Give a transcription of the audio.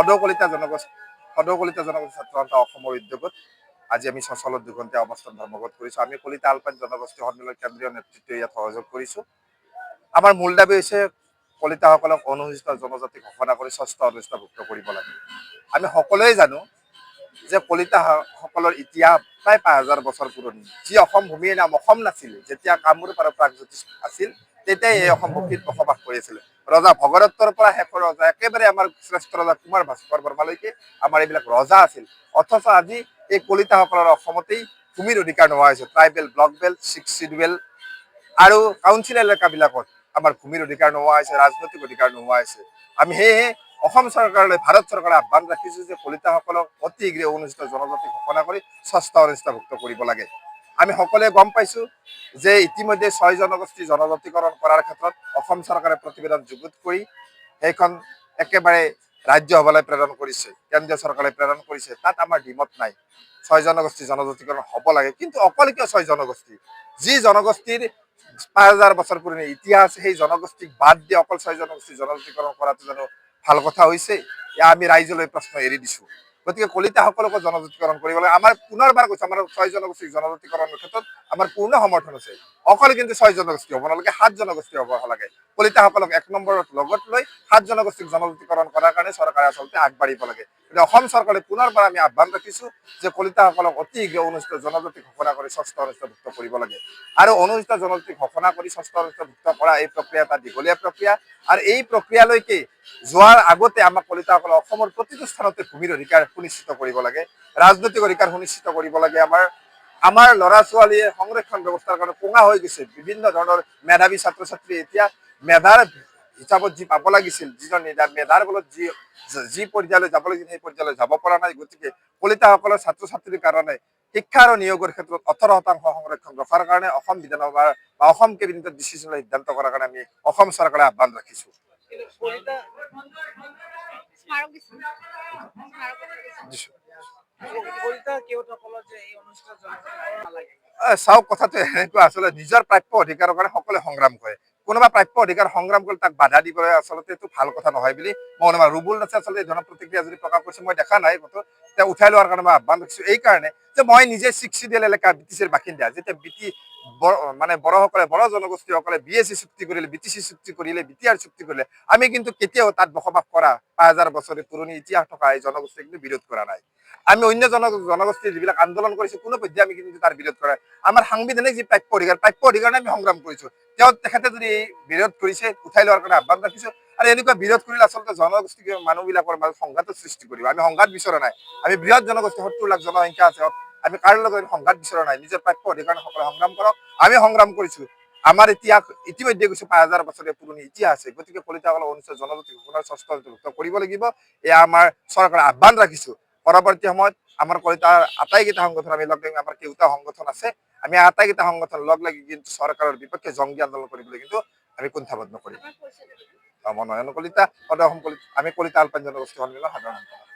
সদৌ কলিতা জনগোষ্ঠী ছাত্ৰ সন্থা অসমৰ উদ্যোগত আজি আমি চচলত 2 ঘণ্টীয়া অৱস্থান ধৰ্মঘট কৰিছোঁ। আমি কলিতা আলপাইন জনগোষ্ঠী সন্মিলনৰ কেন্দ্ৰীয় নেতৃত্বই ইয়াত সহযোগ কৰিছোঁ। আমাৰ মূল দাবী হৈছে কলিতাসকলক অনুসূচিত জনজাতি ঘোষণা কৰি ষষ্ঠ অনুসূচিতভুক্ত কৰিব লাগে। আমি সকলোৱে জানো যে কলিতাসকলৰ ইতিহাস প্ৰায় 5000 বছৰ পুৰণি। যি অসম ভূমিৰ নাম অসম নাছিল, যেতিয়া কামৰূপ আৰু প্ৰাগজ্যোতিষ আছিল, তেতিয়াই এই অসম ভূমিত বসবাস কৰি আছিলে। ৰজা ভগদত্তৰ পৰা শেষৰ ৰজা, একেবাৰে আমাৰ শ্ৰেষ্ঠ ৰজা কুমাৰ ভাস্কৰ বৰ্মালৈকে আমাৰ এইবিলাক ৰজা আছিল। অথচ আজি এই কলিতাসকলৰ অসমতেই ভূমিৰ অধিকাৰ নোহোৱা হৈছে। Tribal block belt, six schedule আৰু কাউন্সিল এলেকাবিলাকত আমাৰ ভূমিৰ অধিকাৰ নোহোৱা হৈছে, ৰাজনৈতিক অধিকাৰ নোহোৱা হৈছে। আমি সেয়েহে অসম চৰকাৰলৈ, ভাৰত চৰকাৰে আহ্বান ৰাখিছো যে কলিতাসকলক অতি শীঘ্ৰে অনুসূচিত জনজাতি ঘোষণা কৰি ষষ্ঠ অনুসূচিতভুক্ত কৰিব লাগে। আমি সকলোৱে গম পাইছো যে ইতিমধ্যে ছয় জনগোষ্ঠী জনজাতিকৰণ কৰাৰ ক্ষেত্ৰত অসম চৰকাৰে প্ৰতিবেদন যুগুত কৰি সেইখন একেবাৰে ৰাজ্যসভালৈ প্ৰেৰণ কৰিছে, কেন্দ্ৰীয় চৰকাৰে প্ৰেৰণ কৰিছে। তাত আমাৰ দ্বিমত নাই, ছয় জনগোষ্ঠী জনজাতিকৰণ হ'ব লাগে। কিন্তু অকল কিয় ছয় জনগোষ্ঠী? যি জনগোষ্ঠীৰ 5000 বছৰ পুৰণি ইতিহাস আছে, সেই জনগোষ্ঠীক বাদ দি অকল ছয় জনগোষ্ঠী জনজাতিকৰণ কৰাটো জানো ভাল কথা হৈছে? এয়া আমি ৰাইজলৈ প্ৰশ্ন এৰি দিছো। গতিকে কলিতাসকলকো জনজাতিকৰণ কৰিব লাগে। আমাৰ পুনৰবাৰ কৈছো, আমাৰ ছয় জনগোষ্ঠীক জনজাতিকৰণৰ ক্ষেত্ৰত আমাৰ পূৰ্ণ সমৰ্থন আছে। অকল কিন্তু ছয় জনগোষ্ঠী হ'ব নালাগে, সাত জনগোষ্ঠী হ'ব লাগে। কলিতাসকলক এক নম্বৰত লগত লৈ সাত জনগোষ্ঠীক জনজাতিকৰণ কৰাৰ কাৰণে চৰকাৰে আচলতে আগবাঢ়িব লাগে। গতিকে অসম চৰকাৰে পুনৰবাৰ আমি আহ্বান ৰাখিছো যে কলিতাসকলক অতি শীঘ্ৰে অনুসূচিত জনজাতি ঘোষণা কৰি ষষ্ঠ অনুসূচিতভুক্ত কৰিব লাগে। আৰু অনুসূচিত জনজাতি ঘোষণা কৰি ষষ্ঠ অনুসূচিতভুক্ত কৰা এই প্ৰক্ৰিয়া এটা দীঘলীয়া প্ৰক্ৰিয়া। আৰু এই প্ৰক্ৰিয়ালৈকে যোৱাৰ আগতে আমাক কলিতাসকলে অসমৰ প্ৰতিটো স্থানতে ভূমিৰ অধিকাৰ সুনিশ্চিত কৰিব লাগে, ৰাজনৈতিক অধিকাৰ সুনিশ্চিত কৰিব লাগে। আমাৰ আমাৰ ল'ৰা ছোৱালীয়ে সংৰক্ষণ ব্যৱস্থাৰ কাৰণে কোঙা হৈ গৈছে। বিভিন্ন ধৰণৰ মেধাৱী ছাত্ৰ ছাত্ৰী এতিয়া মেধাৰ হিচাপত যি পাব লাগিছিল, যিজন মেধাৰ বলত যি যি পৰ্যায়লৈ যাব লাগিছিল, সেই পৰ্যায়লৈ যাব পৰা নাই। গতিকে কলিতাসকলৰ ছাত্ৰ ছাত্ৰীৰ কাৰণে শিক্ষা আৰু নিয়োগৰ ক্ষেত্ৰত 18% সংৰক্ষণ ৰখাৰ কাৰণে অসম বিধানসভাৰ বা অসম কেবিনেটত ডিচিশ্যন সিদ্ধান্ত কৰাৰ কাৰণে আমি অসম চৰকাৰে আহ্বান ৰাখিছো। কিন্তু কলিতা স্মাৰক দিছে, স্মাৰক দিছে। দিছো। কলিতা কেওটসকলৰ যে এই অনুসূচিত জনজাতিকৰণ নালাগে। চাওক, কথাটো এনেকুৱা, আচলতে নিজৰ প্ৰাপ্য অধিকাৰৰ কাৰণে সকলোৱে সংগ্ৰাম কৰে। কোনোবা প্ৰাপ্য অধিকাৰ সংগ্ৰাম কৰি তাক বাধা দিবলৈ আচলতে এইটো ভাল কথা নহয় বুলি মই অনুমান। ৰুবুল দাসে আচলতে এই ধৰণৰ প্ৰতিক্ৰিয়া যদি প্ৰকাশ কৰিছে, মই দেখা নাই ক'তো। তেওঁ উঠাই লোৱাৰ কাৰণে মই আহ্বান ৰাখিছো এই কাৰণে যে মই নিজে ছিক্স চিডিউল এলেকা বি টি চিৰ বাসিন্দা। যেতিয়া বি টি মানে বড়োসকলে, বড়ো জনগোষ্ঠীসকলে বি এ চি চুক্তি কৰিলে, বি টি চি চুক্তি কৰিলে, বি টি আৰ চুক্তি কৰিলে, আমি কিন্তু কেতিয়াও তাত বসবাস কৰা 5000 বছৰে পুৰণি ইতিহাস থকা এই জনগোষ্ঠী কিন্তু বিৰোধ কৰা নাই। আমি অন্য জনগোষ্ঠীৰ যিবিলাক আন্দোলন কৰিছো, কোনো পৰ্যায়ে আমি কিন্তু তাৰ বিৰোধ কৰা নাই। আমাৰ সাংবিধানিক যি প্ৰাপ্য অধিকাৰ, প্ৰাপ্য অধিকাৰ আমি সংগ্ৰাম কৰিছো। তেখেতে যদি এই বিৰোধ কৰিছে, উঠাই লোৱাৰ কাৰণে আহ্বান ৰাখিছো। আৰু এনেকুৱা বিৰোধ কৰিলে আচলতে জনগোষ্ঠী মানুহবিলাকৰ মাজত সংঘাতৰ সৃষ্টি কৰিব। আমি সংঘাত বিচৰা নাই। আমি বৃহৎ জনগোষ্ঠী, 70 লাখ জনসংখ্যা আছে, আমি কাৰো লগত সংঘাত বিচৰা নাই। নিজৰ প্ৰাপ্য অধিকাৰ সকলোৱে সংগ্ৰাম কৰক। আমি সংগ্ৰাম কৰিছো। আমাৰ ইতিহাস ইতিমধ্যে গৈছো, 5000 বছৰীয়া পুৰণি ইতিহাস আছে। গতিকে কলিতাসকলক অনুসূচিত জনজাতি ঘোষণাৰ ষষ্ঠ অন্তৰ্ভুক্ত কৰিব লাগিব, এয়া আমাৰ চৰকাৰে আহ্বান ৰাখিছো। পৰৱৰ্তী সময়ত আমাৰ কলিতাৰ আটাইকেইটা সংগঠন আমি লগ লাগি, আমাৰ কেইটা সংগঠন আছে, আমি আটাইকেইটা সংগঠন লগ লাগি কিন্তু চৰকাৰৰ বিপক্ষে জংগী আন্দোলন কৰিবলৈ কিন্তু আমি কুণ্ঠাবোধ নকৰিম। আপোনাৰ পৰিচয়টো? মই নয়ন কলিতা, সদৌ অসম কলিতা, আমি কলিতা আলপাইন জনগোষ্ঠী সন্মিলনৰ সাধাৰণ সম্পাদক।